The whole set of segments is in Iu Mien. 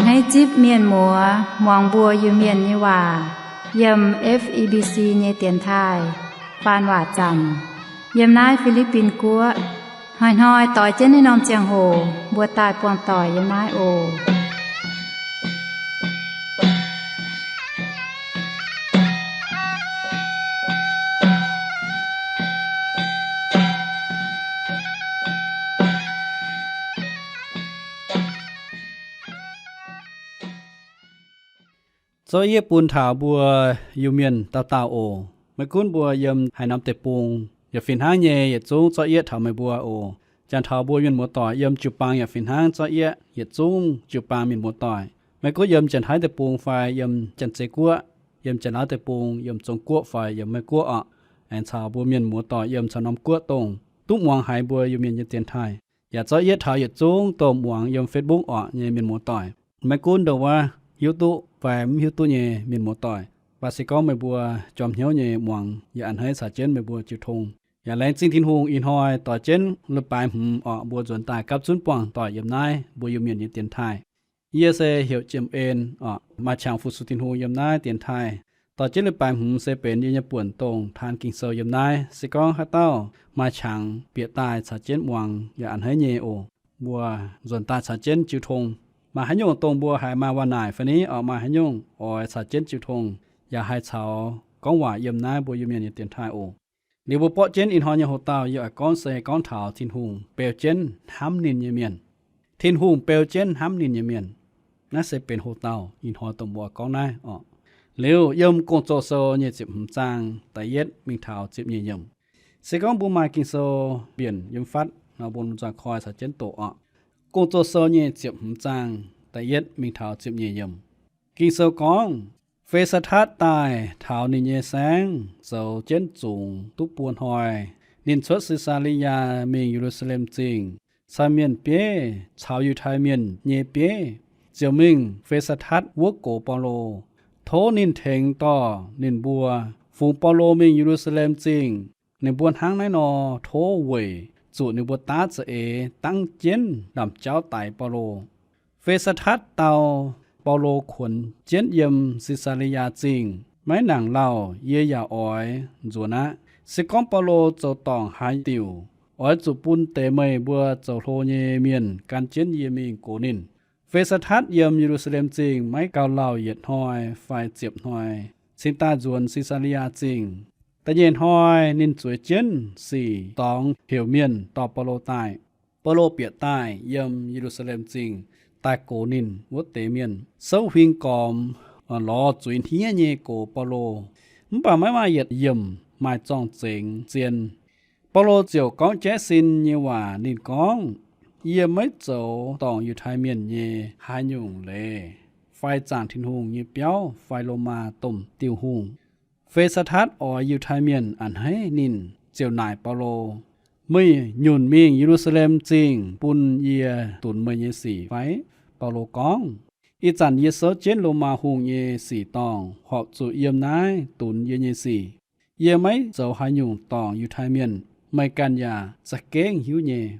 Naaiv zipv mienh muoz muangx mbuo Iu-Mienh nyei waac yiem F E B C nyei dienx taaih faan waac zanc yiem naaiv Fi^li^bin Guoqv. Hnoi-hnoi doix jienv naaiv norm ziangh hoc mbuo daaih buangh doic yiem naaiv oc. Zorqv yieqv bun taux mbuo Iu-Mienh dauh dauh oc. Maiv gunv mbuo yiem haaix norm deic-bung, yaac fih hnangv nyei yietc zungv zorqv yieqv taux meih mbuo oc. Jangx taux mbuo mienh muoz-doic yiem jiu-baang yaac fih hnangv zorqv yieqv yietc zungv jiu-baang mienh muoz-doic. Maiv gunv yiem Janx-Taiv deic-bung fai yiem Janx-Zei Guoqv, yiem Janx-Laauv deic-bung, yiem Zong-Guoqv fai yiem Meiv-Guoqv orqc, aengx caux mbuo mienh muoz-doic yiem caux norm guoqv dongh duqv muangx haiz mbuo Iu-Mienh nyei dienx taaih. Yaac zorqv yieqv taux yietc zungv dongh muangx yiem Facebook orqc nyei mienh muoz-doic. Maiv gunv ndongc wuov hiuv duqv fai mv hiuv duqv nyei mienh muoz-doic, mv baac se gorngv meih mbuo jorm hnyouv nyei muangx, yaac a'hneiv caux jienv meih mbuo jiu tong. Yaac laengz zingh Tin-Hungh ih hnoi doix jienv leiz-baaix hmz orqc, mbuo nzuonx daaih gapv zunv buangh doic yiem naaiv mbuo Iu-Mienh nyei dienx taaih. Yie se heuc Jiem En orqc, maaih qangx fu-sux Tin-Hungh yiem naaiv dienx taaih. Doix jienv leiz-baaix hmz se benx yie nyei buonc dongh taan Ging-Sou yiem naaiv. Se gorngv haaix dauh maaih qangx bieqc daaih caux jienv muangx yaac a'hneiv nyei oc. Mbuo nzuonx daaih caux jienv jiu tong. Maaih haaix nyungc dongh mbuo haiz maaih waac-naaic fai ni orqc, maaih haaix nyungc oix caux jienv jiu tong, yaac haih caux gorngv waac yiem naaiv mbuo Iu-Mienh nyei dienx taaih oc. Liuz mbuo borqv jienv ih hnoi nyei hoc-dauh, yie oix gorngv se gorngv taux Tin-Hungh beu jienv hnamv ninh nyei mienh. Tin-Hungh beu jienv hnamv ninh nyei mienh. Naaiv se benx hoc-dauh ih hnoi dongh mbuo gorngv naaiv orqc. Liuz yiem Gong-Zoh Sou nyic ziepc hmz zaang da'yietv mingh taux ziepc nyeic yiemc. Se gorngv mbuo maaih Ging-Sou mbienc yiem fatv nor, mbuo nzuonx koi caux jienv doqc orqc. Gong-Zoh Sou nyic ziepc hmz zaang da'yietv mingh taux ziepc nyeic yiemc. Ging-Sou gorngv, Fe^saa^tatv daaih taux ninh nyei saengv zoux jienv zungx duqv buo hnoi. Ninh cuotv Si^saa^li^yaa mingh Ye^lu^saa^lem Zingh. Cai Mienh bieiv caux Yiutai Mienh nyei bieiv ziouc mingh Fe^saa^tatv wuov gox Baulo, tov ninh tengx dorh ninh mbuo. Fungx Baulo mingh Ye^lu^saa^lem Zingh, ninh mbuo hnangv naaiv nor tov weic zuqc ninh mbuo daav za'eix dangv jienv ndaamv-jauv daix Baulo. Fe^saa^tatv dau Baulo kuonx jienv yiem Si^saa^li^yaa Zingh, Maiv nangc lauh, yie yaac oix nzuonx aqv. Se gorngv Baulo zoux dorngc haaix diuc, oix zuqc bun deix meih mbuo zoux hlo nyei mienh gan jienv yie mingh gox ninh. Fe^saa^tatv yiem Ye^lu^saa^lem Zingh maiv gauh lauh yietc hnoi fai ziepc hnoi, cingx daaih nzuonx Si^saa^li^yaa Zingh. Da'nyeic hnoi ninh zueiz jienv sic dorngx heuc mienh dorh Baulo daaih. Baulo bieqc daaih yiem Ye^lu^saa^lem Zingh daaih gox ninh wuov deix mienh souv huing gormx, lorz zuiz hniev nyei gox Baulo. Mv baac maiv maaih yietc yiemc maaih zorng-zengx zien. Baulo ziouc gorngv jaiv sin nyei waac. Ninh gorngv, Yie maiv zoux dorngc Yiutai Mienh nyei haaix nyungc leiz, fai zaangc Tin-Hungh nyei biauv, fai Lomaa domh diuh hungh. Fe^saa^tatv oix Yiutai Mienh a'hneiv ninh, ziouc naaic Baulo, Meih nyunc mingh Ye^lu^saa^lem Zingh bun yie dunx meih nyei sic fai? Baulo gorngv, Ih zanc yie souv jienv Lomaa hungh nyei sic dorngh, horpc zuqc yiem naaiv dunx yie nyei sic. Yie maiv zoux haaix nyungc dorngc Yiutai Mienh, meih ganh yaac za'gengh hiuv nyei.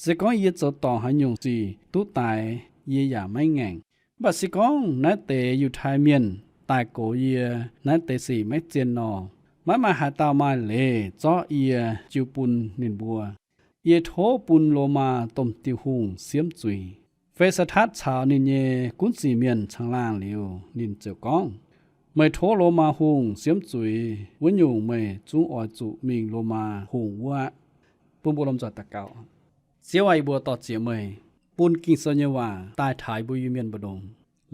Se gorngv yie zoux dorngc haaix nyungc sic duqv daix, yie yaac maiv ngaengc. Mv baac se gorngv naaiv deix Yiutai Mienh daaih gox yie naaiv deix sic maiv zien nor, maiv maaih haaix dauh maaih leiz zorqv yie jiu bun ninh mbuo. Yie tov bun Lomaa domh diuh hungh siemv zuiz. Fe^saa^tatv caux ninh nyei gunv sic mienh caangh laangh liuz, ninh ziouc gorngv, Meih tov Lomaa hungh siemv zuiz wuov nyungc, meih zungv oix zuqc mingh Lomaa hungh wuov aqv. Bun mbuo lomh nzoih daux gaux. Ziouv aah, yie mbuo dor-ziec meih bun Ging-Sou nyei waac daaih taux yie mbuo Iu-Mienh mbu'ndongx.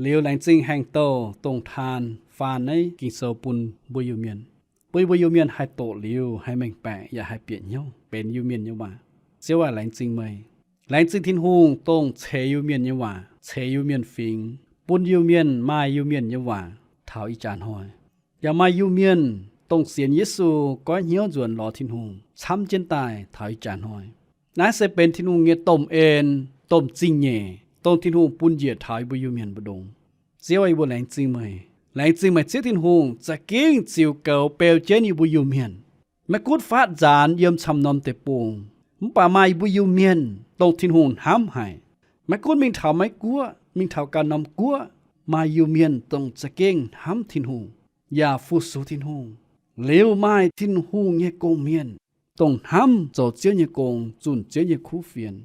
Liuz laengz zingh haengh douh dongh taan faan naaiv Ging-Sou bun mbuo Iu-Mienh, bun yie mbuo Iu-Mienh haih doqc liuz haih mengh baeqc yaac haih bieqc hnyouv benx Iu-Mienh nyei waac. Ziouv aah, laengz zingh meih. Laengz zingh Tin-Hungh dongh ceix Iu-Mienh nyei waac, ceix Iu-Mienh fingx, bun Iu-Mienh maaih Iu-Mienh nyei waac taux ih jaax hnoi. Yaac maaih Iu-Mienh dongh sienx Yesu, goiv hnyouv nzuonx lorz Tin-Hungh camv jienv daaih taux ih jaax hnoi. Naaiv se benx Tin-Hungh nyei domh en, domh zingh nyeic, dongh Tin-Hungh bun njiec taux yie mbuo Iu-Mienh mbu'ndongx. Ziouv aah, yie mbuo laengz zingh meih. Laengz zingh meih Ziouv Tin-Hungh za'gengh ziux goux beu jienv yie mbuo Iu-Mienh. Maiv gunv faatv nzaanx yiem camv norm deic-bung, mv baac maaih yie mbuo Iu-Mienh dongh Tin-Hungh hnamv haic. Maiv gunv mingh taux Meiv-Guoqv, mingh taux ganh norm guoqv, maaih Iu-Mienh dongh za'gengh hnamv Tin-Hungh yaac fu-sux Tin-Hungh. Liuz maaih Tin-Hungh nyei gong-mienh dongh hnamv zoux Ziouv nyei gong, zunh Ziouv nyei kuv fienx.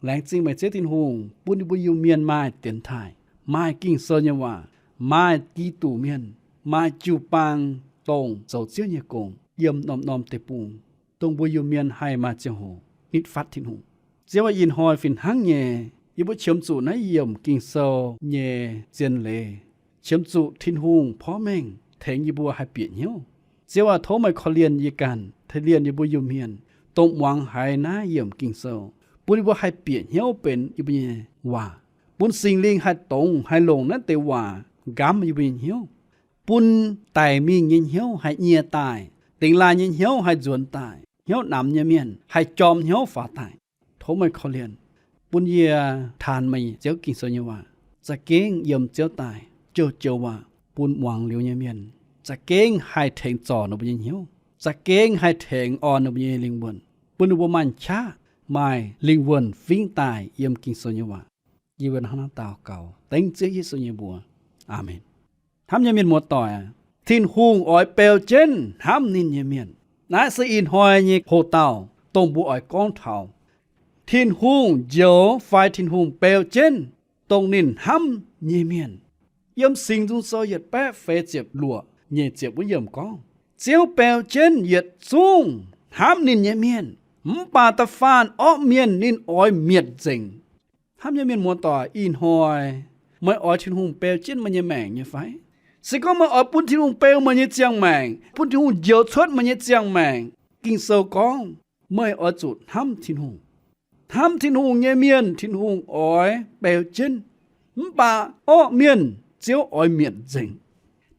Laengz zingh meih Ziouv Tin-Hungh bun yie mbuo Iu-Mienh maaih dienx taaih, maaih Ging-Sou nyei waac, maaih Giduc mienh, maaih jiu-baang dongh zoux Ziouv nyei gong yiem norm-norm deic-bung, dongh mbuo Iu-Mienh haih maaih ziangh hoc nitv fatv Tin-Hungh. Ziouv aac, ih hnoi fih hnangv nyei, yie mbuo qiemx zuqc naaiv yiemc Ging-Sou nyei zien leiz, qiemx zuqc Tin-Hungh porv mengh tengx yie mbuo haih bieqc hnyouv. Ziouv aac, tov meih korv-lienh yie ganh, tengx lienh yie mbuo Iu-Mienh, dongh muangx haiz naaiv yiemc Ging-Sou, bun yie mbuo haih bieqc hnyouv benx yie mbuo nyei waac, bun Singx Lingh haih dongz haih longc naaiv deix waac nqamv yie mbuo nyei hnyouv, bun daic mingh nyei hnyouv haih nyie daaih, dingx laaih nyei hnyouv haih nzuonx daaih, hnyouv namx nyei mienh haih jorm hnyouv faaux daaih. Tov meih korv-lienh, bun yie taanx meih Ziouv Ging-Sou nyei waac, za'gengh yiem Ziouv daaih joux-joux waac bun muangx liuz nyei mienh za'gengh haih tengx zorc ninh mbuo nyei hnyouv, za'gengh haih tengx orn ninh mbuo nyei lingh wuonh, bun ninh mbuo maaih qaqv maaih lingh wuonh fingx daaih yiem Ging-Sou nyei waac. Yie mbuo hnangv naaiv daux gaux dengv Ziouv Yesu nyei mbuox. Aamen. Hnamv nyei mienh muoz-doic, Tin-Hungh oix beu jienv hnamv ninh nyei mienh. Naaiv se ih hnoi nyei hoc-dauh dongh mbuo oix gorngv taux Tin-Hungh njoux fai Tin-Hungh beu jienv dongh ninh hnamv nyei mienh. Yiem Singx Nzung Sou yietc baeqv feix ziepc luoqc nyeic ziepc wuov yiemc gorngv, Ziouv beu jienv yietc zungv hnamv ninh nyei mienh, mv baac da'faanh orqv mienh ninh oix mietc nzengc. Hnamv nyei mienh muoz-doic, ih hnoi meih oix Tin-Hungh beu jienv meih nyei maengc nyei fai? Se gorngv meih oix bun Tin-Hungh beu meih nyei ziangh maengc, bun Tin-Hungh njoux cuotv meih nyei ziangh maengc, Ging-Sou gorngv meih oix zuqc hnamv Tin-Hungh. Hnamv Tin-Hungh nyei mienh Tin-Hungh oix beu jienv, mv baac orqv mienh Ziouv oix mietc nzengc.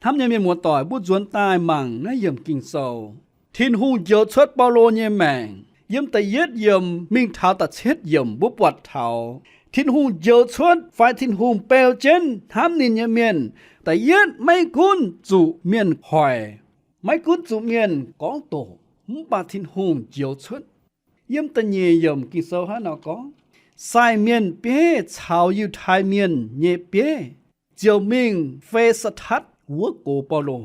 Hnamv nyei mienh muoz-doic, mbuo nzuonx daaih mangc naaiv yiemc Ging-Sou. Tin-Hungh njoux cuotv Baulo nyei maengc yiem da'yietv yiemc mingh taux da'cietv yiemc, mbuo buatc taux Tin-Hungh njoux cuotv fai Tin-Hungh beu jienv hnamv ninh nyei mienh, da'yietv maiv gunv zuqc mienh hoic, maiv gunv zuqc mienh gorngv doqc, mv baac Tin-Hungh njoux cuotv. Yiem da'nyeic yiemc Ging-Sou hnangv nor gorngv, Sai mienh bieiv caux Yiutai mienh nyei bieiv ziouc mingh Fe^saa^tatv wuov gox Baulo.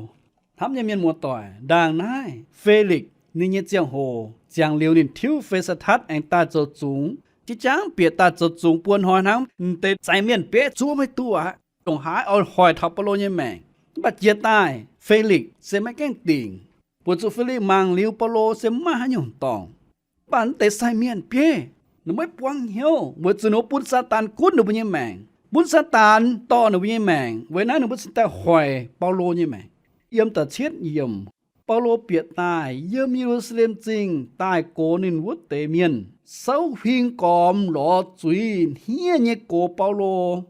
Hnamv nyei mienh muoz-doic, ndaangc naaiv Felix ninh nyei ziangh hoc ziangx liuz, ninh tiuv Fe^saa^tatv aengx daaih zoux zungx, jiex jangv bieqc daaih zoux zungx buo hnoi hnangv, m'deix sai mienh bieiv zuov maiv duqv aqv, ndongc haaix oix hoic taux Baulo nyei maengc. Mv baac jiex daaih Felix se maiv gaengh dingc, weic zuqc Felix mangc liuz Baulo se mv maaih haaix nyungc dorngc. Mv baac m'deix sai mienh bieiv ninh maiv buangv hnyouv, weic zuqc ninh mbuo bun Saadaan gunv ninh mbuo nyei maengc, bun Saadaan dorh ninh mbuo nyei maengc. Weic naaiv ninh mbuo cingx daaih hoic Baulo nyei maengc. Yiem da'cietv yiemc, Baulo bieqc daaih yiem Ye^lu^saa^lem Zingh daaih gox ninh wuov deix mienh souv huing gormx lorz zuiz hniev nyei gox Baulo.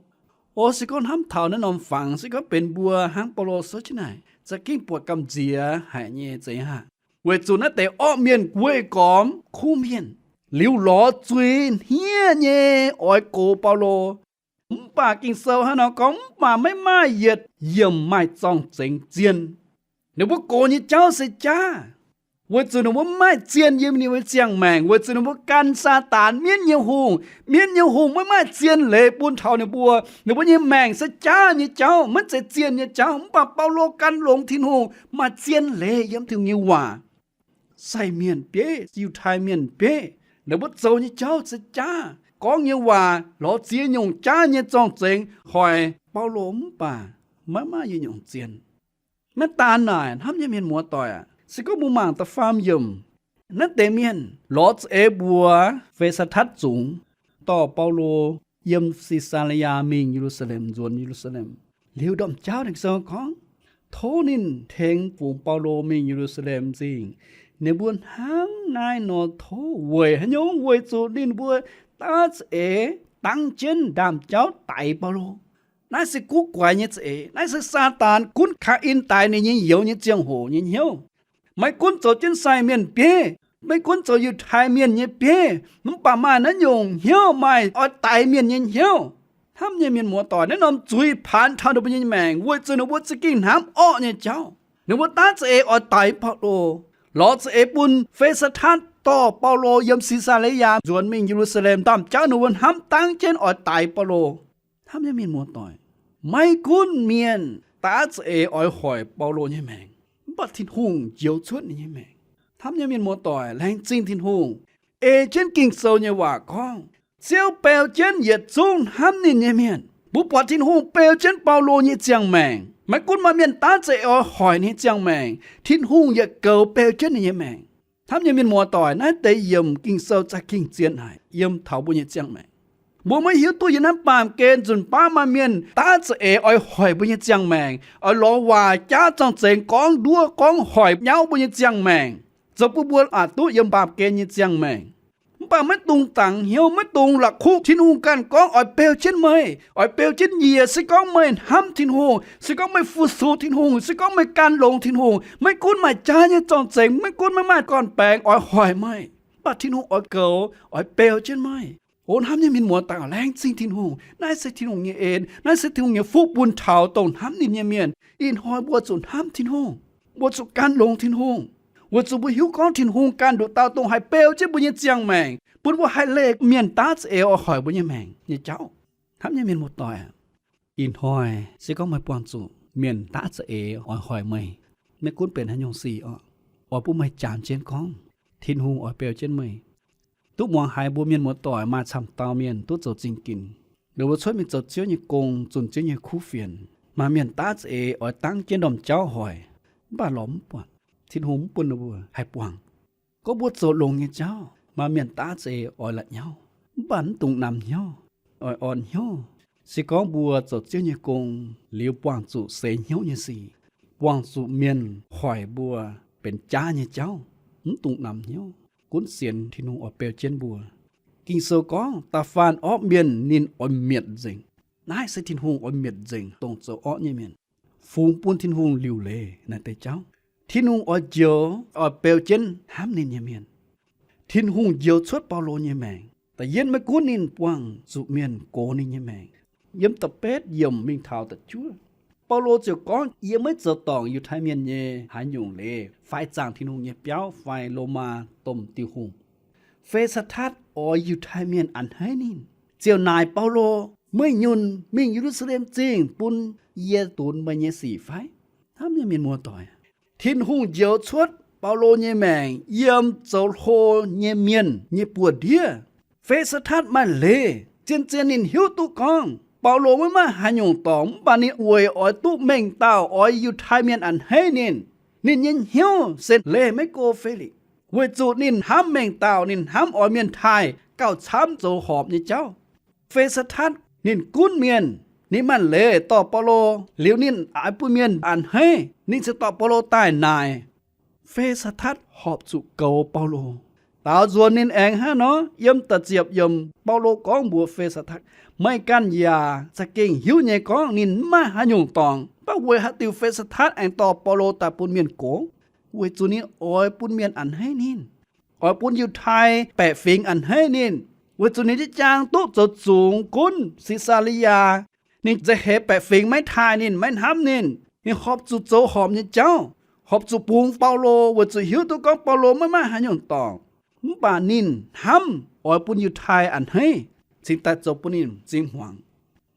O, se gorngv hnamv taux naaiv norm fangx, se gorngv benx mbuo hnangv Baulo souv jienv naaic, za'gengh buatc gamh nziex haic nyei zeiz aqv. Weic zuqc naaiv deix orqv mienh gueiv gormx kuv mienh, liuz lorz zuiz hniev nyei oix gox Baulo. Mv baac Ging-Sou hnangv nor gorngv, mv baac maiv maaih yietc yiemc maaih zorng-zengx zien. Ninh mbuo gox nyei jauv se jaav, weic zuqc ninh mbuo maiv maaih zien yiem ninh mbuo nyei ziangh maengc, weic zuqc ninh mbuo gan Saadaan, mienv nyei hungh. Mienv nyei hungh maiv maaih zien leiz bun taux ninh mbuo. Ninh mbuo nyei maengc se jaav nyei jauv, maiv zeiz zien nyei jauv. Mv baac Baulo gan longx Tin-Hungh maaih zien leiz yiem Tin-Hungh nyei waac. Sai mienh bieiv, Yiutai mienh bieiv, ninh mbuo zoux nyei jauv se jaav, gorngv nyei waac lorz ziex nyungc jaav nyei zorng-zengx hoic Baulo, mv baac maiv maaih yietc nyungc zien. Maiv daan naaic, hnamv nyei mienh muoz-doic aac, se gorngv mbuo mangc da'faam yiemc, naaiv deix mienh lorz za'eix mbuox Fe^saa^tatv Zungx, dorh Baulo yiem Si^saa^laa^yaa mingh Ye^lu^saa^lem, nzuonx Ye^lu^saa^lem. Liuz ndorm jauv ninh sou gorngv, tov ninh tengx fungx Baulo mingh Ye^lu^saa^lem Zingh. Ninh mbuo hnangv naaiv nor tov weic haaix nyungc? Weic zuqc ninh mbuo daav za'eix dangv jienv ndaamv-jauv daix Baulo. Naaiv se guv guaix nyei za'eix. Naaiv se Saadaan gunv Kaa^in daix ninh nyei youz nyei ziangh hoc nyei hnyouv. Maiv gunv zoux jienv sai mienh bieiv, maiv gunv zoux Yiutai mienh nyei bieiv, mv baac maaih naaiv nyungc hnyouv, maaih oix daix mienh nyei hnyouv. Hnamv nyei mienh muoz-doic, naaiv norm zuiz paanx taux ninh mbuo nyei maengc weic zuqc ninh mbuo za'gengh hnamv orqv nyei jauv. Ninh mbuo daav za'eix oix daix Baulo, lorz za'eix bun Fe^saa^tatv dorh Baulo yiem Si^saa^laa^yaa nzuonx mingh Ye^lu^saa^lem. Ndaamv-jauv ninh mbuo hnamv dangv jienv oix daix Baulo. Hnamv nyei mienh muoz-doic, maiv gunv mienh daav za'eix oix hoic Baulo nyei maengc, mv baac Tin-Hungh njoux cuotv ninh nyei maengc. Hnamv nyei mienh muoz-doic, laengz zingh Tin-Hungh. Ei jienv Ging-Sou nyei waac gorngv, Ziouv beu jienv yietc zungv hnamv ninh nyei mienh. Mbuo buatc Tin-Hungh beu jienv Baulo nyei ziangh maengc. Maiv gunv maaih mienh daav za'eix oix hoic ninh nyei ziangh maengc, Tin-Hungh yietc goux beu jienv ninh nyei maengc. Hnamv nyei mienh muoz-doic, naaiv deix yiemc Ging-Sou za'gengh zien haic yiem taux mbuo nyei ziangh maengc. Mbuo maiv hiuv duqv yie hnamv baamh gen nzunc baav maaih mienh daav za'eix oix hoic mbuo nyei ziangh maengc, oix lorz waac jaav zorng-zengx gorngv nduov gorngv hoic nyauv mbuo nyei ziangh maengc, zoux bun mbuo aqc duqv yiem baamh gen nyei ziangh maengc. Mv baac maiv dungx dangx hnyouv, maiv dungx la'kuqv. Tin-Hungh ganh gorngv oix beu jienv meih, oix beu jienv yie. Se gorngv meih hnamv Tin-Hungh, se gorngv meih fu-sux Tin-Hungh, se gorngv meih gan longx Tin-Hungh, maiv gunv maaih jaav nyei zorng-zengx, maiv gunv maiv maaih gorn-baengx oix hoic meih, mv baac Tin-Hungh oix goux, oix beu jienv meih. O hnamv nyei mienh muoz-doic, laengz zingh Tin-Hungh. Naaiv se Tin-Hungh nyei en, naaiv se Tin-Hungh nyei fuqv bun taux dongh hnamv ninh nyei mienh. Ih hnoi mbuo zuqc hnamv Tin-Hungh, mbuo zuqc gan longx Tin-Hungh, weic zuqc mbuo hiuv gorngv Tin-Hungh ganh nduqc dauh dongh haih beu jienv mbuo nyei ziangh maengc, bun mbuo haih leih mienh daav za'eix oix hoic mbuo nyei maengc nyei jauv. Hnamv nyei mienh muoz-doic, ih hnoi se gorngv meih buangh zuqc mienh daav za'eix oix hoic meih, maiv gunv benx haaix nyungc sic oc, oix bun meih jangx jienv gorngv, Tin-Hungh oix beu jienv meih. Duqv muangx haiz mbuo mienh muoz-doic maaih camv dauh mienh duqv zoux zingh ginc. Ninh mbuo cuotv mingh zoux Ziouv nyei gong, zunh Ziouv nyei kuv fienx. Maaih mienh daav za'eix oix dangv jienv ndorm jauv hoic, mv baac lorz mv buatc. Tin-Hungh mv bun ninh mbuo haih buangh. Gorngv mbuo zoux longx nyei jauv, maaih mienh daav za'eix oix la'nyauv, mv baac mv dungx namx hnyouv, oix orn hnyouv. Se gorngv mbuo zoux Ziouv nyei gong liuz buangh zuqc seix hnyouv nyei sic, buangh zuqc mienh hoic mbuo benx jaav nyei jauv, mv dungx namx hnyouv. Gunv sienx Tin-Hungh oix beu jienv mbuo. Ging-Sou gorngv, da'faanh orqv mienh ninh oix mietc nzengc. Naaiv se Tin-Hungh oix mietc nzengc dongh zoux orqv nyei mienh, fungx bun Tin-Hungh liuc leiz naaiv deix jauv. Tin-Hungh oix njoux, oix beu jienv hnamv ninh nyei mienh. Tin-Hungh njoux cuotv Baulo nyei maengc. Da'yietv, maiv gunv ninh buangh zuqc mienh gox ninh nyei maengc. Yiem da'betv yiemc mingh taux da'juov, Baulo ziouc gorngv, yie maiv zoux dorngc Yiutai Mienh nyei haaix nyungc leiz fai zaangc Tin-Hungh nyei biauv fai Lomaa domh diuh hungh. Fe^saa^tatv oix Yiutai Mienh a'hneiv ninh, ziouc naaic Baulo, meih nyunc mingh Ye^lu^saa^lem Zingh bun yie dunx meih nyei sic fai? Hnamv nyei mienh muoz-doic, Tin-Hungh njoux cuotv Baulo nyei maengc yiem zoux hlo nyei mienh nyei buoz-ndiev. Fe^saa^tatv maaih leiz. Zien-zien ninh hiuv duqv gorngv Baulo maiv maaih haaix nyungc dorngc, mv baac ninh weic oix duqv mengh dauh oix Yiutai Mienh a'hneiv ninh, ninh nyei hnyouv se leih maiv go Felix, weic zuqc ninh hnamv mengh dauh, ninh hnamv oix mienh taaih gauh camv zoux horpc nyei jauv. Fe^saa^tatv ninh gunv mienh, ninh maaih leiz dorh Baulo, liuz ninh oix bun mienh a'hneiv, ninh ziouc dorh Baulo daaih naaic. Fe^saa^tatv horpc zuqc goux Baulo. Daaux nzuonx ninh aengx hnangv nor, yiem da'ziepc yiemc Baulo gorngv mbuox Fe^saa^tatv, meih ganh yaac za'gengh hiuv nyei gorngv ninh maiv maaih haaix nyungc dorngc, mv baac weic haaix diuc Fe^saa^tatv aengx dorh Baulo daaih bun mienh gox? Weic zuqc ninh oix bun mienh a'hneiv ninh, oix bun Yiutai baeqc fingx a'hneiv ninh, weic zuqc ninh jiez jaang duqv zoux zungx gunv Si^saa^le^yaa. Ninh nza'heix baeqc fingx maiv taaih ninh, maiv hnamv ninh. Ninh horpc zuqc zoux horpc nyei jauv, horpc zuqc bungx Baulo, weic zuqc hiuv duqv gorngv Baulo maiv maaih haaix nyungc dorngc. Mv baac ninh hnamv oix bun Yiutai a'hneiv, cingx daaih zoux bun ninh m'zing hmuangx.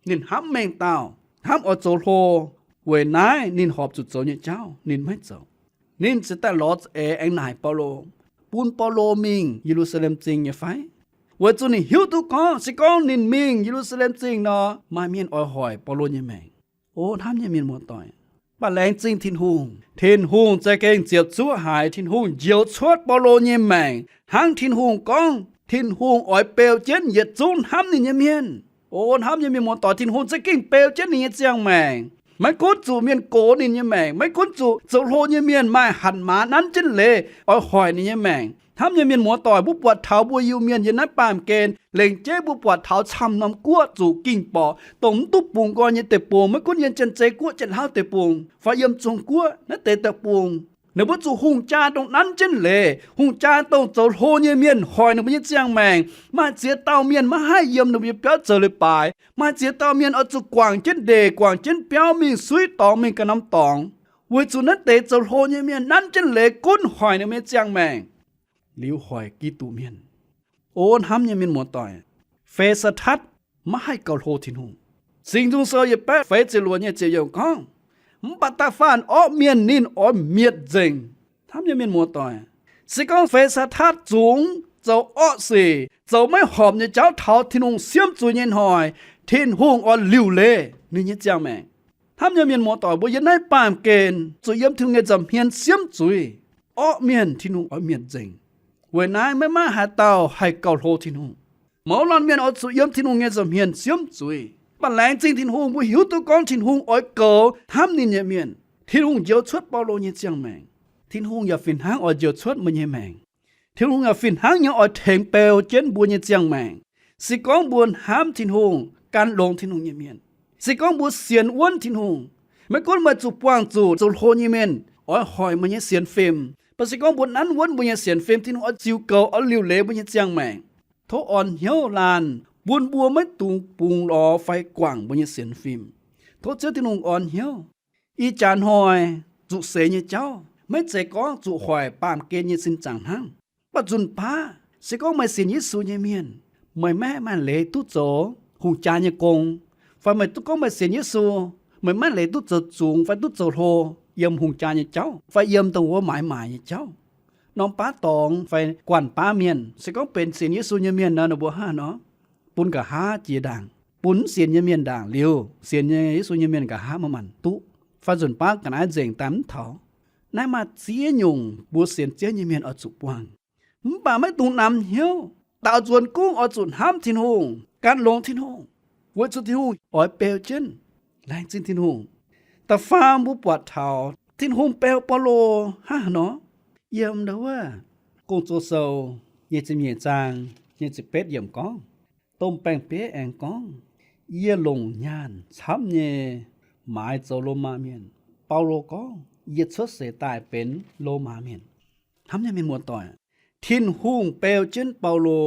Ninh hnamv mengh dauh, hnamv oix zoux hlo. Weic naaiv ninh horpc zuqc zoux nyei jauv ninh maiv zoux. Ninh ziouc daaih lorz za'eix aengx naaic Baulo, bun Baulo mingh Ye^lu^saa^lem Zingh nyei fai? Weic zuqc ninh hiuv duqv gorngv se gorngv ninh mingh Ye^lu^saa^lem Zingh nor, maaih mienh oix hoic Baulo nyei maengc. O hnamv nyei mienh muoz-doic, mv baac laengz zingh Tin-Hungh, Tin-Hungh za'gengh ziepc zuoqv haic. Tin-Hungh njoux cuotv Baulo nyei maengc hnangv Tin-Hungh gorngv Tin-Hungh oix beu jienv yietc zungv hnamv ninh nyei mienh. O hnamv nyei mienh muoz-doic, Tin-Hungh za'gengh beu jienv ninh nyei ziangh maengc. Maiv gunv zuqc mienh gox ninh nyei maengc, maiv gunv zuqc zoux hlo nyei mienh maaih hatc maaz nanv jienv leiz oix hoic ninh nyei maengc. Hnamv nyei mienh muoz-doic, mbuo buatc taux mbuo Iu-Mienh yiem naaiv baamh gen, lengc jeiv mbuo buatc taux camv norm guoqv zuqc ging-borqc, dongh mv duqv bungx nqoi nyei deic-bung, maiv gunv yiem Janx-Zei Guoqv, Janx-Lauv deic-bung, fai yiem Zong Guoqv naaiv deix deic-bung, ninh mbuo zuqc hungh jaa dongh nanv jienv leiz, hungh jaa dongh zoux hlo nyei mienh hoic ninh mbuo nyei ziangh maengc. Maaih ziex dauh mienh maiv haih yiem ninh mbuo nyei biauv zoux leiz-baaix. Maaih ziex dauh mienh oix zuqc guangc jienv ndeic, guangc jienv biauv mingh suiv dorngx, mingh ganh norm dorngx, weic zuqc naaiv deix zoux hlo nyei mienh nanv jienv leiz gunv hoic ninh mbuo nyei ziangh maengc, liuz hoic Giduc Mienh. O hnamv nyei mienh muoz-doic, Fe^saa^tatv maiv haih gauh hlo Tin-Hungh. Singx Nzung Sou yietc baeqv feix ziepc luoqc nyei ziepc yiemc gorngv, mv baac da'faanh orqv mienh ninh oix mietc nzengc. Hnamv nyei mienh muoz-doic, se gorngv Fe^saa^tatv zungv zoux orqv sic, zoux maiv horpc nyei jauv taux Tin-Hungh siemv zuiz nyei hnoi, Tin-Hungh oix liuc leiz ninh nyei ziangh maengc. Hnamv nyei mienh muoz-doic, mbuo yiem naaiv baamh gen zuqc yiem Tin-Hungh nyei nza'hmien siemv zuiz. Orqv mienh Tin-Hungh oix mietc nzengc. Weic naaiv maiv maaih haaix dauh haih gauh hlo Tin-Hungh. Mouz laanh mienh oix zuqc yiem Tin-Hungh nyei nza'hmien siemv zuiz. Mv baac laengz zingh Tin-Hungh, mbuo hiuv duqv gorngv Tin-Hungh oix goux hnamv ninh nyei mienh. Tin-Hungh njoux cuotv Baulo nyei ziangh maengc. Tin-Hungh yaac fih hnangv oix njoux cuotv meih nyei maengc. Tin-Hungh yaac fih hnangv nyei oix tengx beu jienv mbuo nyei ziangh maengc. Se gorngv mbuo hnamv Tin-Hungh, gan longx Tin-Hungh nyei mienh, se gorngv mbuo sienx wuonv Tin-Hungh, maiv gunv meih zuqc buangh zuqc zoux hlo nyei mienh oix hoic meih nyei sienx fim, mv baac se gorngv mbuo nanv wuonv mbuo nyei sienx fim, Tin-Hungh oix ziux goux, oix liuc leiz mbuo nyei ziangh maengc. Tov orn hnyouv laanh bun mbuo maiv dungx bungx lorz fai guangc mbuo nyei sienx fim. Tov Ziouv Tin-Hungh orn hnyouv. Ih jaax hnoi zuqc seix nyei jauv maiv zeiz gorngv zuqc hoic baamh gen nyei sin zaangc hnangv. Mv baac nzunc baav se gorngv meih sienx Yesu nyei mienh, meih maiv maaih leiz duqv zoux hungh jaa nyei gong, fai meih duqv gorngv meih sienx Yesu, meih maiv leiz duqv zoux zungx fai duqv zoux hlo yiem hungh jaa nyei jauv fai yiem dongh wuov maaiz maaic nyei jauv. Norm baav dorngx fai guanh baav mienh, se gorngv benx sienx Yesu nyei mienh nor, ninh mbuo hnangv nor, bun nqa'haav jiex ndaangc, bun mv sienx nyei mienh ndaangc liuz, sienx nyei Yesu nyei mienh nqa'haav maiv maanc duqv, fai nzunc baav ga'naaiv nzengc daaih mv taux. Naaiv maaih ziex nyungc mbuo sienx Ziouv nyei mienh oix zuqc buangh. Mv baac maiv dungx namx hnyouv. Daaux nzuonx gunv oix zuqc hnamv Tin-Hungh, gan longx Tin-Hungh, weic zuqc Tin-Hungh oix beu jienv. Laengz zingh Tin-Hungh. Da'faam mbuo buatc taux Tin-Hungh beu Baulo hnangv haaix nor. Yiem ndau wuov Gong-Zoh Sou nyei ziepc nyeic zaang nyei ziepc betv yiemc gorngv, domh baeng-bieiv aengx gorngv, yie longc nyaanh camv nyei maaiz zoux Lomaa mienh. Baulo gorngv, yie cuotv seix daaih benx Lomaa mienh. Hnamv nyei mienh muoz-doic, Tin-Hungh beu jienv Baulo,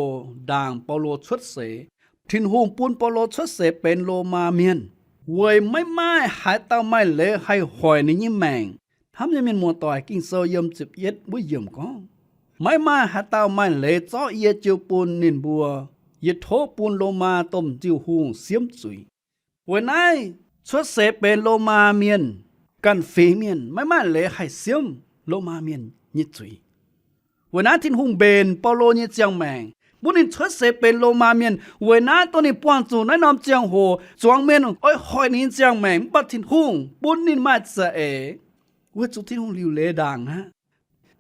ndaangc Baulo cuotv seix. Tin-Hungh bun Baulo cuotv seix benx Lomaa mienh, weic maiv maaih haaix dauh maaih leiz haih hoic ninh nyei maengc. Hnamv nyei mienh muoz-doic, Ging-Sou yiem ziepc yietv wuov yiemc gorngv, maiv maaih haaix dauh maaih leiz zorqv yie jiu bun ninh mbuo. Yie tov bun Lomaa domh ziuh hungh siemv zuiz. Weic naaiv cuotv seix benx Lomaa mienh, ganh fingx mienh maiv maaih leiz haih siemv Lomaa mienh nyei zuiz. Weic naaiv Tin-Hungh mbenc Baulo nyei ziangh maengc, bun ninh cuotv seix benx Lomaa mienh. Weic naaiv dongh ninh buangh zuqc naaiv norm ziangh hoc, zuangx mienh oix hoic ninh nyei ziangh maengc, mv baac Tin-Hungh bun ninh maaih za'eix, weic zuqc Tin-Hungh liuc leiz ndaangc aqv.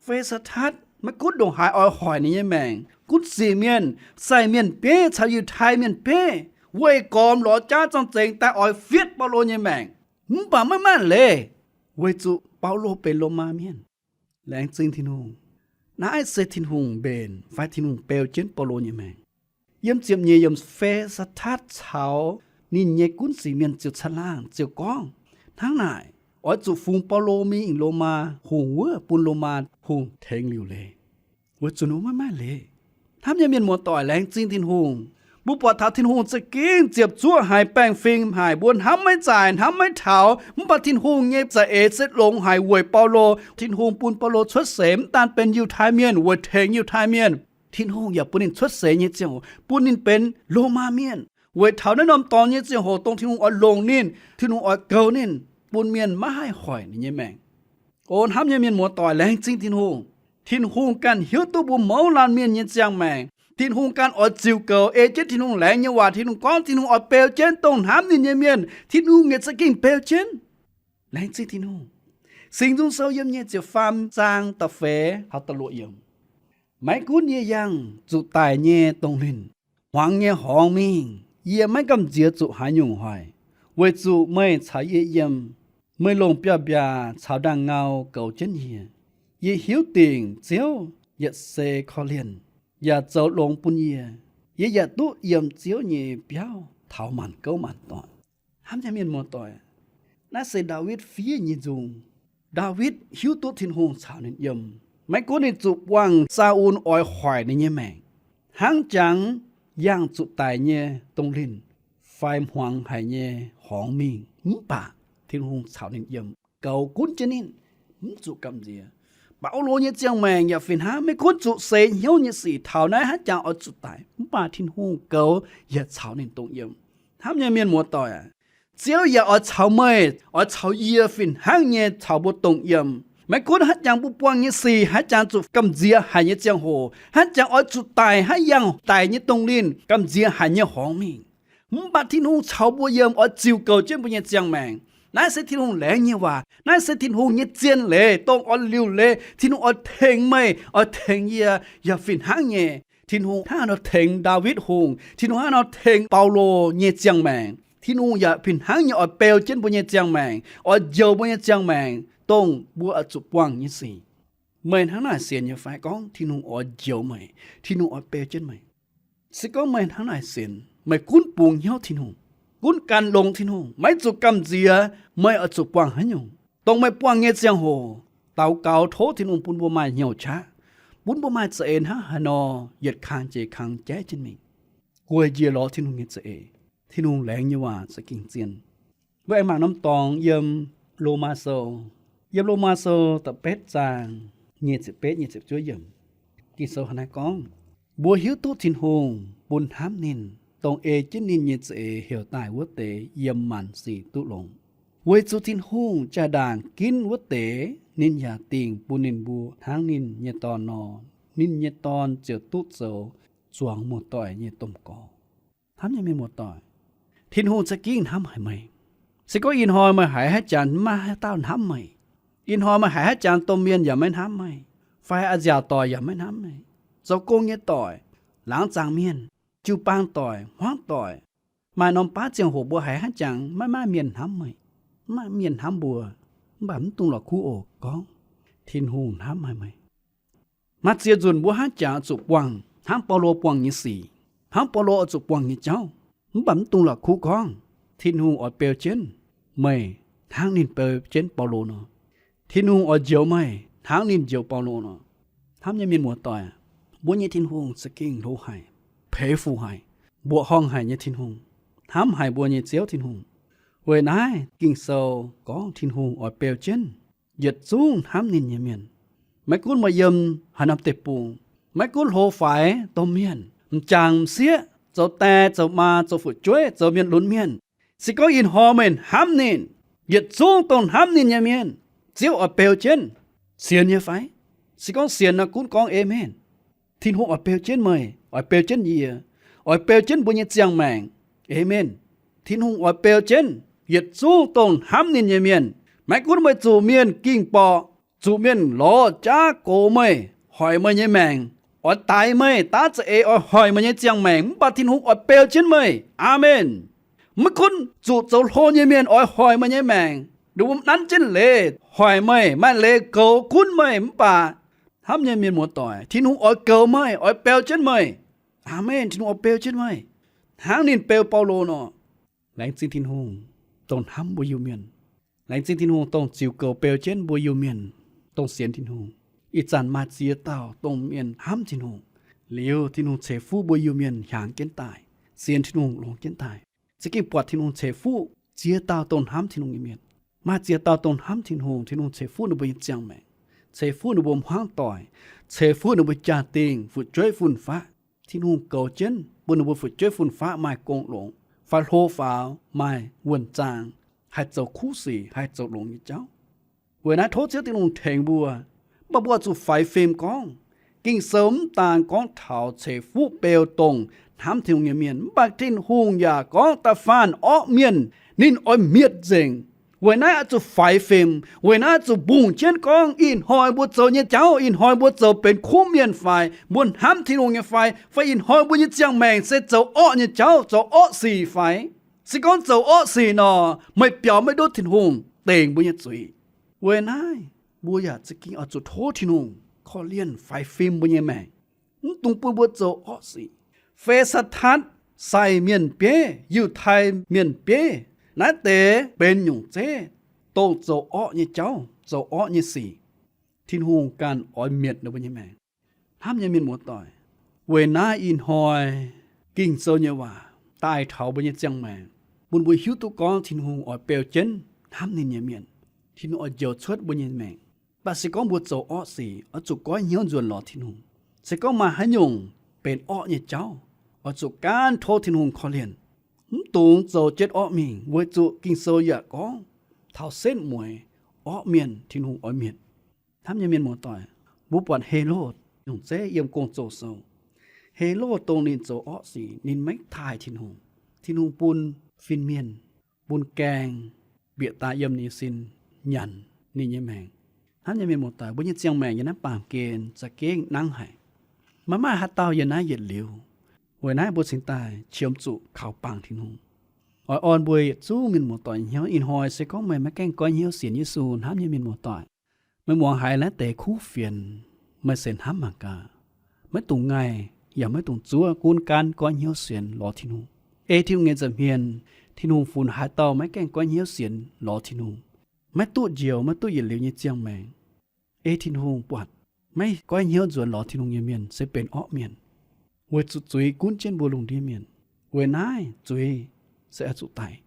Fe^saa^tatv maiv gunv ndongc haaix oix hoic ninh nyei maengc, gunv sic mienh, sai mienh bieiv caux Yiutai mienh bieiv weih gormx lorz jaav zorng-zengx daaih oix fietv Baulo nyei maengc, mv baac maiv maaih leiz, weic zuqc Baulo benx Lomaa mienh. Laengz zingh Tin-Hungh. Naaiv se Tin-Hungh mbenc fai Tin-Hungh beu jienv Baulo nyei maengc. Yiem ziepc nyeic yiemc, Fe^saa^tatv caux ninh nyei gunv sic mienh ziouc caangh laangh ziouc gorngv, hnangv naaic, oix zuqc fungx Baulo mingh Lomaa hungh wuov bun Lomaa hungh tengx liuc leiz, weic zuqc ninh mbuo maiv maaih leiz. Hnamv nyei mienh muoz-doic, laengz zingh Tin-Hungh. Mbuo buatc taux Tin-Hungh za'gengh ziepc zuoqv haic, baengh fingx haic, mbuo hnamv maiv zaaic, hnamv maiv taux, mv baac Tin-Hungh nyei za'eix se longx haic weic Baulo. Tin-Hungh bun Baulo cuotv seix mv daan benx Yiutai mienh weic tengx Yiutai mienh, Tin-Hungh yaac bun ninh cuotv seix nyei ziangh hoc bun ninh benx Lomaa mienh, weic taux naaiv norm dorngx nyei ziangh hoc dongh Tin-Hungh oix longc ninh, Tin-Hungh oix goux ninh, bun mienh maiv haih hoic ninh nyei maengc. O hnamv nyei mienh muoz-doic, laengz zingh Tin-Hungh. Tin-Hungh ganh hiuv duqv mbuo mouz laanh mienh nyei ziangh maengc. Tin-Hungh ganh oix ziux goux, ei jienv Tin-Hungh laengz nyei waac. Tin-Hungh gorngv Tin-Hungh oix beu jienv dongh hnamv ninh nyei mienh. Tin-Hungh nyei za'gengh beu jienv. Laengz zingh Tin-Hungh. Singx Nzung Sou yiem nyei ziepc faam zaang da'feix taux da'luoqc yiemc. Maiv gunv yie yangh zuqc daic nyei dongh linh, hmuangx nyei horngz mingh, yie maiv gamh nziex zuqc haaix nyungc hoic, weic zuqc meih caux yie yiem. Meih longc biaav-mbiaac caux ndaangh-ngau goux jienv yie. Yie hiuv dingc Ziouv yietc se korv-lienh, yaac zoux longx bun yie. Yie yaac duqv yiem Ziouv nyei biauv taux maanc gouv maanc doic. Hnamv nyei mienh muoz-doic, naaiv se Ndaawitv fiev nyei nzung. Ndaawitv hiuv duqv Tin-Hungh caux ninh yiem. Maiv gunv ninh zuqc buangh Saa^un oix hoic ninh nyei maengc, hnangv jangx yangh zuqc daic nyei dongh linh fai hmuangx haic nyei horngz mingh, mv baac Tin-Hungh caux ninh yiem, goux gunv jienv ninh, mv zuqc gamh nziex. Baulo nyei ziangh maengc yaac fih hnangv, maiv gunv zuqc seix hnyouv nyei sic, taux naaiv hnangv jangx oix zuqc daic, mv baac Tin-Hungh goux yaac caux ninh dongh yiem. Hnamv nyei mienh muoz-doic aac, Ziouv yaac oix caux meih, oix caux yie fih hnangv nyei caux mbuo dongh yiem. Maiv gunv haaix jangx mbuo buangh nyei sic, haaix jangx zuqc gamh nziex haic nyei ziangh hoc, haaix jangx oix zuqc daic hnangv yangh daic nyei dongh linh, gamh nziex haic nyei horngz mingh, mv baac Tin-Hungh caux mbuo yiem, oix ziux goux jienv mbuo nyei ziangh maengc. Naaiv se Tin-Hungh laengz nyei waac. Naaiv se Tin-Hungh nyei zien leiz, dongh oix liuc leiz. Tin-Hungh oix tengx meih, oix tengx yie, yaac fih hnangv nyei. Tin-Hungh hnangv nor tengx Ndaawitv Hungh, Tin-Hungh hnangv nor tengx Baulo nyei ziangh maengc. Tin-Hungh yaac fih hnangv nyei oix beu jienv mbuo nyei ziangh maengc, oix njoux mbuo nyei ziangh maengc, dongh mbuo oix zuqc buangh nyei sic. Meih hnangv naaic sienx nyei fai? Gorngv Tin-Hungh oix njoux meih, Tin-Hungh oix beu jienv meih. Se gorngv meih hnangv naaic sienx, meih gunv bungx hnyouv Tin-Hungh, gunv gan longx Tin-Hungh, maiv zuqc gamh nziex meih oix zuqc buangh haaix nyungc. Dongh meih buangh nyei ziangh hoc, daux gaux tov Tin-Hungh bun mbuo maaih hnyouv qaqv, bun mbuo maaih za'eix hnangv haaix nor yietc kang jiex kang jaiv jienv mingh, gueic njiec lorz Tin-Hungh nyei za'eix. Tin-Hungh laengz nyei waac za'gengh zien. Mbuo aengx mangc norm dorngx yiem Lomaa Sou, yiem Lomaa Sou da'betv zaang nyic ziepc betv, nyic ziepc juov yiemc. Ging-Sou hnangv naaiv gorngv, mbuo hiuv duqv Tin-Hungh bun hnamv ninh, dongh ei jienv ninh nyei za'eix heuc daaih wuov deix yiem maanc sic duqv longx. Weic zuqc Tin-Hungh jaa-ndaangc ginv wuov deix, ninh yaac dingc bun ninh mbuo hnangv ninh nyei Dorn nor, ninh nyei Dorn ziouc duqv zoux zuangx muoz-doic nyei domh gorx. Hnamv nyei mienh muoz-doic, Tin-Hungh za'gengh hnamv haic meih. Se gorngv ih hnoi meih haiz haaix jangx maiv maaih haaix dauh hnamv meih, ih hnoi meih haiz haaix jangx domh mienh yaac maiv hnamv meih, fai a'nziaauc doic yaac maiv hnamv meih, zoux gong nyei doic, laangz zaangc mienh, jiu-baang doic, hmuangv doic, maaih norm baav ziangh hoc mbuo haiz haaix jangx maiv maaih mienh hnamv meih, maiv maaih mienh hnamv mbuo, mv baac mv dungx la'kuqv oc. Gorngv Tin-Hungh hnamv haic meih. Maaih ziex nzunc mbuo hnangv jangx zuqc buangh hnangv Baulo buangh nyei sic, hnangv Baulo oix zuqc buangh nyei jauv, mv baac mv dungx la'kuqv gorngv Tin-Hungh oix beu jienv meih hnangv ninh beu jienv Baulo nor. Tin-Hungh oix njoux meih hnangv ninh njoux Baulo nor. Hnamv nyei mienh muoz-doic, mbuo nyei Tin-Hungh za'gengh hlo haic, peix fuc haic, mbuoqc horngh haic nyei Tin-Hungh, hnamv haic mbuo nyei Ziouv Tin-Hungh. Weic naaiv Ging-Sou gorngv Tin-Hungh oix beu jienv yietc zungv hnamv ninh nyei mienh. Maiv gunv meih yiem haaix norm deic-bung, maiv gunv hlo faix domh mienh, m'jangc m'sieqv, zoux die zoux maa, zoux fu'jueiv zoux mienh lunx mienh, se gorngv ih hnoi meih hnamv ninh, yietc zungv dongh hnamv ninh nyei mienh, Ziouv oix beu jienv. Sienx nyei fai? Se gorngv sienx nor gunv gorngv aamen. Tin-Hungh oix beu jienv meih, oix beu jienv yie, oix beu jienv mbuo nyei ziangh maengc. Aamen. Tin-Hungh oix beu jienv yietc zungv dongh hnamv ninh nyei mienh. Maiv gunv meih zuqc mienh ging-borqc, zuqc mienh lorz jaav gox meih, hoic meih nyei maengc, oix daix meih, daav za'eix oix hoic meih nyei ziangh maengc, mv baac Tin-Hungh oix beu jienv meih. Aamen. Maiv gunv zuqc zoux hlo nyei mienh oix hoic meih nyei maengc, ninh mbuo nanv jienv leiz hoic meih, maaih leiz goux gunv meih, mv baac hnamv nyei mienh muoz-doic, Tin-Hungh oix goux meih, oix beu jienv meih. Aamen. Tin-Hungh oix beu jienv meih hnangv ninh beu Baulo nor. Laengz zingh Tin-Hungh dongh hnamv mbuo Iu-Mienh. Laengz zingh Tin-Hungh dongh ziux goux beu jienv mbuo Iu-Mienh, dongh sienx Tin-Hungh. Ih zanc maaih ziex dauh dongh mienh hnamv Tin-Hungh, liuz Tin-Hungh ceix fuqv mbuo Iu-Mienh hiaangx jienv daaih, sienx Tin-Hungh longx jienv daaih. Za'gengh buatc Tin-Hungh ceix fuqv ziex dauh dongh hnamv Tin-Hungh nyei mienh. Maaih ziex dauh dongh hnamv Tin-Hungh, Tin-Hungh ceix fuqv ninh mbuo nyei ziangh maengc, ceix fuqv ninh mbuo hmuangv doic, ceix fuqv ninh mbuo jaa-dingh, fu'jueiv fun-faqv. Tin-Hungh goux jienv bun ninh mbuo fu'jueiv fun-faqv maaih gong longx, fai hlo faaux maaih wuonh zaang, haih zoux kuv sic, haih zoux longx nyei jauv. Weic naaiv tov Ziouv Tin-Hungh tengx mbuo. Mv baac mbuo zuqc faix fim gorngv, Ging-Sou mv daan gorngv taux ceix fuqv beu dongh hnamv Tin-Hungh nyei mienh, mv baac Tin-Hungh yaac gorngv da'faanh orqv mienh ninh oix mietc nzengc. Weic naaiv oix zuqc faix fim, weic naaiv oix zuqc mbungh jienv gorngv ih hnoi mbuo zoux nyei jauv, ih hnoi mbuo zoux benx kuv mienh fai, mbuo hnamv Tin-Hungh nyei fai, fai ih hnoi mbuo nyei ziangh maengc se zoux orqv nyei jauv, zoux orqv sic fai. Se gorngv zoux orqv sic nor, meih biaux maiv duqv Tin-Hungh dengc mbuo nyei zuiz. Weic naaiv mbuo yaac za'gengh oix zuqc tov Tin-Hungh korv-lienh faix fim mbuo nyei maengc, mv dungx bun mbuo zoux orqv sic. Fe^saa^tatv, sai mienh bieiv, Yiutai mienh bieiv, naaiv deix benx nyungc zeiv, dongh zoux orqv nyei jauv, zoux orqv nyei sic. Tin-Hungh ganh oix mietc ninh mbuo nyei maengc. Hnamv nyei mienh muoz-doic, weic naaiv ih hnoi Ging-Sou nyei waac daaih taux mbuo nyei ziangh maengc, bun mbuo hiuv duqv gorngv Tin-Hungh oix beu jienv hnamv ninh nyei mienh. Tin-Hungh oix njoux cuotv mbuo nyei maengc. Mv baac se gorngv mbuo zoux orqv sic, oix zuqc goiv hnyouv nzuonx lorz Tin-Hungh. Se gorngv maaih haaix nyungc benx orqv nyei jauv, oix zuqc gaanv tov Tin-Hungh korv-lienh. Mv dungx zoux jienv orqv mingh, weic zuqc Ging-Sou yaac gorngv taux setv mueiz orqv mienh Tin-Hungh oix mietc. Hnamv nyei mienh muoz-doic, mbuo buatc Helotv nyungc zeiv yiem Gong-Zoh sou. Helotv dongh ninh zoux orqv sic, ninh maiv taaih Tin-Hungh. Tin-Hungh bun fin-mienh, bun gaeng bieqc daaih yiem ninh sin nyanc ninh nyei maengc. Hnamv nyei mienh muoz-doic, mbuo nyei ziangh maengc yiem naaiv baamh gen za'gengh nangv haic. Maiv maaih haaix dauh yiem naaiv yietc liuz. Weic naaiv mbuo cingx daaih qiemx zuqc kaux bangc Tin-Hungh. Oix orn mbuo yietc zungv mienh muoz-doic hnyouv. Ih hnoi se gorngv meih maiv gaengh goiv hnyouv sienx Yesu, hnamv nyei mienh muoz-doic, meih muangx haiz naaiv deix kuv fienx, meih se hnamv mangc gaax. Maiv dungx ngaih yaac maiv dungx zuov, gunv gaanv goiv hnyouv sienx lorz Tin-Hungh. Ei Tin-Hungh nyei nza'hmien, Tin-Hungh funx haaix dauh maiv gaengh goiv hnyouv sienx lorz Tin-Hungh, maiv duqv njoux, maiv duqv yietc liuz nyei ziangh maengc. Ei Tin-Hungh buatc maiv goiv hnyouv nzuonx lorz Tin-Hungh nyei mienh se benx orqv mienh, weic zuqc zuiz gunv jienv mbuo lungh ndiev mienh. Weic naaiv zuiz se oix zuqc daic.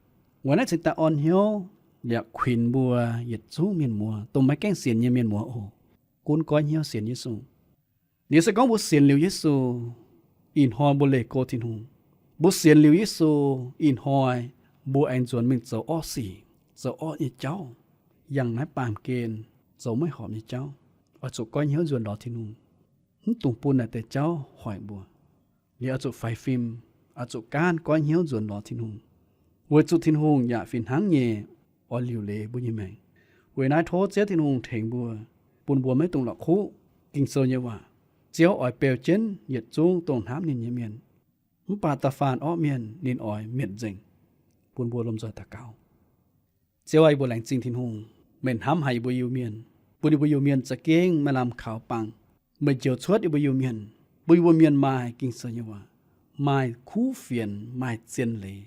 Weic naaiv cingx daaih orn hnyouv liepc kuinx mbuo yietc zungv mienh muoz, dongh maiv gaengh sienx nyei mienh muoz oc, gunv goiv hnyouv sienx Yesu. Liuz se gorngv mbuo sienx liuz Yesu, ih hnoi mbuo leih go Tin-Hungh. Mbuo sienx liuz Yesu, ih hnoi mbuo aengx nzuonx mingh zoux orqv sic, zoux orqv nyei jauv, yangh naaiv baamh gen zoux maiv horpc nyei jauv. Oix zuqc goiv hnyouv nzuonx lorz Tin-Hungh. Mv dungx bun naaic deix jauv hoic mbuo. Liuz oix zuqc faix fim, oix zuqc gaanv goiv hnyouv nzuonx lorz Tin-Hungh, weic zuqc Tin-Hungh yaac fih hnangv nyei oix liuc leiz mbuo nyei maengc. Weic naaiv tov Ziouv Tin-Hungh tengx mbuo, bun mbuo maiv dungx la'kuqv Ging-Sou nyei waac. Ziouv oix beu jienv yietc zungv dongh hnamv ninh nyei mienh, mv baac da'faanh orqv mienh ninh oix mietc nzengc. Bun mbuo lomh nzoih daux gaux. Ziouv aac, yie mbuo laengz zingh Tin-Hungh, meih hnamv haic yie mbuo Iu-Mienh, bun yie mbuo Iu-Mienh za'gengh maaih lamh kaux bangc. Meih njoux cuotv yie mbuo Iu-Mienh, bun yie mbuo Mienh maaih Ging-Sou nyei waac, maaih kuv fienx, maaih zien leiz,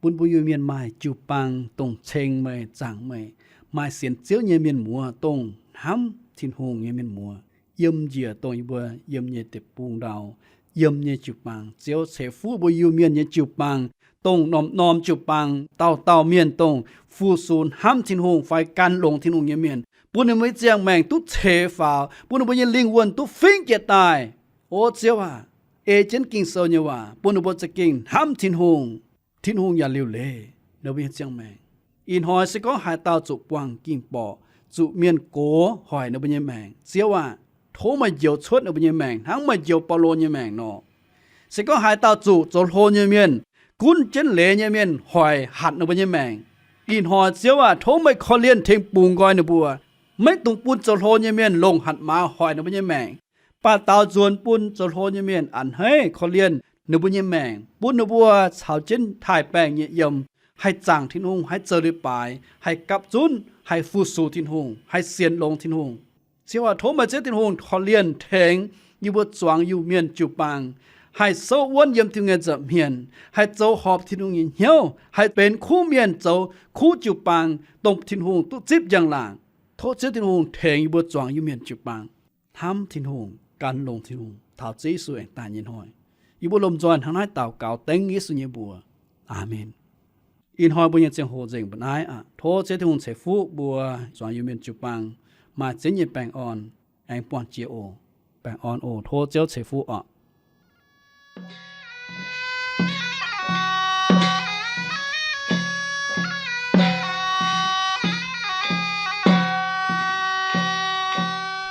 bun mbuo Iu-Mienh maaih jiu-baang dongh ceng meih, zaangc meih, maaih sienx Ziouv nyei mienh muoz, dongh hnamv Tin-Hungh nyei mienh muoz, yiem njiec dongh yie mbuo yiem nyei deic-bung ndau, yiem nyei jiu-baang. Ziouv ceix fuqv mbuo Iu-Mienh nyei jiu-baang, dongh norm-norm jiu-baang, dauh dauh mienh dongh fu-sux hnamv Tin-Hungh fai gan longx Tin-Hungh nyei mienh, bun ninh mbuo nyei ziangh maengc duqv ceix faaux, bun ninh mbuo nyei lingh wuonh duqv fingx jiez daaih. O Ziouv aac, ei jienv Ging-Sou nyei waac bun ninh mbuo za'gengh hnamv Tin-Hungh, Tin-Hungh yaac liuc leiz ninh mbuo nyei ziangh maengc. Ih hnoi se gorngv haaix dauh zuqc buangh ging-borqc, zuqc mienh gox hoic ninh mbuo nyei maengc, Ziouv aac, tov meih njoux cuotv ninh mbuo nyei maengc hnangv meih njoux Baulo nyei maengc nor. Se gorngv haaix dauh zuqc zoux hlo nyei mienh, gunv jienv leiz nyei mienh hoic hatc ninh mbuo nyei maengc, ih hnoi Ziouv aac, tov meih korv-lienh tengx bungx nqoi ninh mbuo. Maiv dungx bun zoux hlo nyei mienh longc hatc maaz hoic ninh mbuo nyei maengc, baac daaux nzuonx bun zoux hlo nyei mienh a'hneiv korv-lienh ninh mbuo nyei maengc, bun ninh mbuo caux jienv taaih baengh nyei yiem, haih zaangc Tin-Hungh, haih zoux leiz-baaix, haih gapv zunv, haih fu-sux Tin-Hungh, haih sienx longx Tin-Hungh. Ziouv aac, tov meih Ziouv Tin-Hungh korv-lienh tengx yie mbuo zuangx Iu-Mienh jiu-baang haih souv wuonv yiem Tin-Hungh nyei nza'hmien, haih zoux horpc Tin-Hungh nyei hnyouv, haih benx kuv mienh zoux kuv jiu-baang, dongh Tin-Hungh duqv zipv njang-laangc. Tov Ziouv Tin-Hungh tengx yie mbuo zuangx Iu-Mienh jiu-baang hnamv Tin-Hungh, gan longx Tin-Hungh, taux Ziouv Yesu aengx daaih nyei hnoi. Yie mbuo lomh nzoih hnangv naaiv daux gaux dengv Yesu nyei mbuox. Aamen. Ih hnoi mbuo nyei ziangh hoc nzengc mbu'naaiv aqv. Tov Ziouv Tin-Hungh ceix fuqv mbuo zuangx Iu-Mienh jiu-baang maaih zien nyei baengh orn, aengx buangh jiex oc. Baengh orn oc. Tov Ziouv ceix fuqv oc.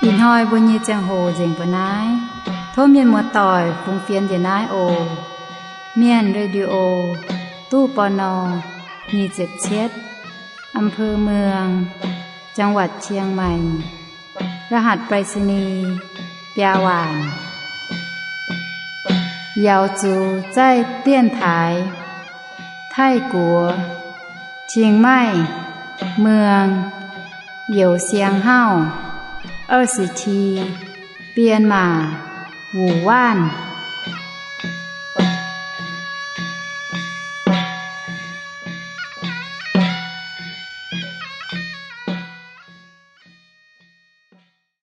Ih hnoi mbuo nyei ziangh hoc nzengc mbu'naaiv. Tov mienh muoz-doic fungx fienx njiec naaiv oc. Mienh Radio, ตู้ ปณ. nyic ziepc cietv, อำเภอเมือง จังหวัดเชียงใหม่ รหัสไปรษณีย์ biaa waanc. Yaux zuqc zaih dienx taaix Taiv-Guoqv, Chiang Mai, เมือง Yous Siang Hauv, 二十七, 编码 Wu Wanv.